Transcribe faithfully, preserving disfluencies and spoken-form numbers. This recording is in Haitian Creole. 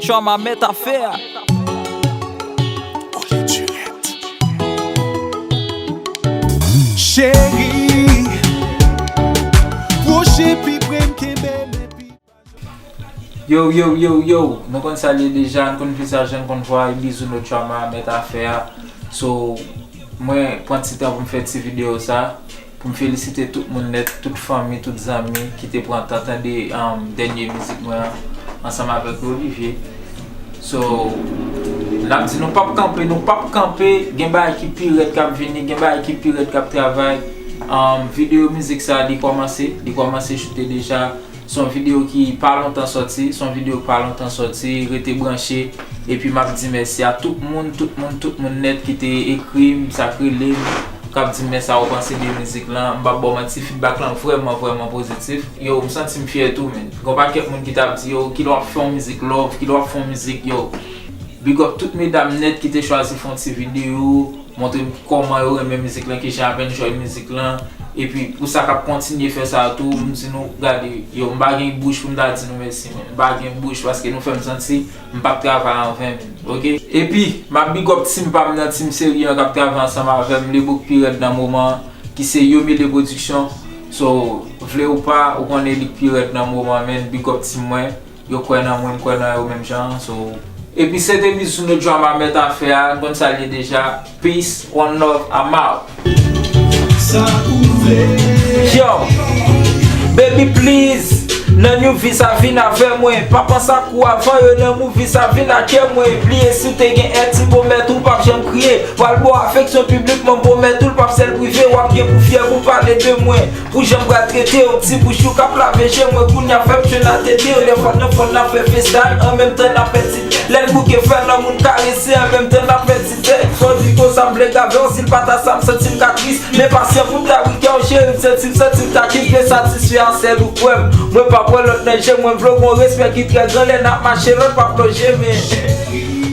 Trauma mèt afè a. Cheri, pwoche pi pre m, kenbe men pi. Yo, yo, yo, yo, nou konn sa l ye deja, n konn vizaj, n konn vwa, e bizou no Trauma mèt afè a. So, mwen pran ti tan pou m fè ti videyo sa, pou m felisite tout moun nèt, tout fanmi, tout zanmi ki te pran tan tande, um, dènye mizik mwen an, ansanm avèk Olivier. So, n ap di nou p ap kanpe, nou p ap kanpe, gen bagay ki pi rèd k ap vini, gen bagay ki pi rèd k ap travay. Um, videyo mizik sa, li kòmanse, li kòmanse choute deja. Se yon videyo ki pa lontan sòti, se yon videyo ki pa lontan sòti, rete branche. Epi m ap di mèsi a tout moun, tout moun, tout moun nèt ki te ekri m, sa k rele m, k ap di m men sa ou panse de mizik lan. M p ap ba w manti, feedback lan vrèman, vrèman pozitif. Yo, m santi m fyè tou, men. Gen yon pakèt moun ki t ap di, yo, kilè w ap fè yon mizik love, kilè w ap fè yon mizik, yo. Big up tout medam nèt ki te chwazi fè yon ti videyo, montre m kòman yo renmen mizik lan, kijan y ap enjoy mizik lan. Epi pou sa k ap kontinye fè sa tou, m di nou, gade, yo, m pa gen bouch pou m ta di nou mèsi, men. M pa gen bouch paske nou fè m santi m p ap travay anven, men. Oke? Epi, m ap big up team pa m nan, team serye an k ap travay ansanm avè m, Lebouk pi rèd nan moman an, ki se Yomile Production. So, vle ou pa, ou konnen li k pi rèd nan moman an, men. Big up team mwen. Yo kwè nan mwen, m kwè nan yo menm jan an, so. Epi se te bizou no Trauma mèt afè a, n konn sa l ye deja. Peace, one love, I'm out. Sa ou vle. Yo, baby please, nan new visa vin avè mwen. Pa panse ak ou avan yo nan movie sa vin ak kè mwen. Bliye si w te gen èt, ti pwomèt ou p ap janm kriye. Pral ba w afeksyon piblik, mwen pwomèt ou l p ap sèl prive. W ap gen pou fyè pou pale de mwen. Pou jan m pral trete w, ti bouch ou k ap lave je mwen, kounye a fè m jwenn a tete w. Dèfwa nan fon n ap fè FaceTime, an menm tan n ap fè ti. Lè n bouke fè lanmou n karese, an menm tan n ap fè ti tèks. Fò di konsa m vle gave w, si l pa ta sa m santi m ka tris. Men pasyan pou m ta wi kè w cheri, m santi m santi m ta kit vle satisfè a sèl ou kwè m. Mwen p ap wè lòt nan je, mwen vle w gon respè ki trè gran lè n ap mache lòt p ap lonje men.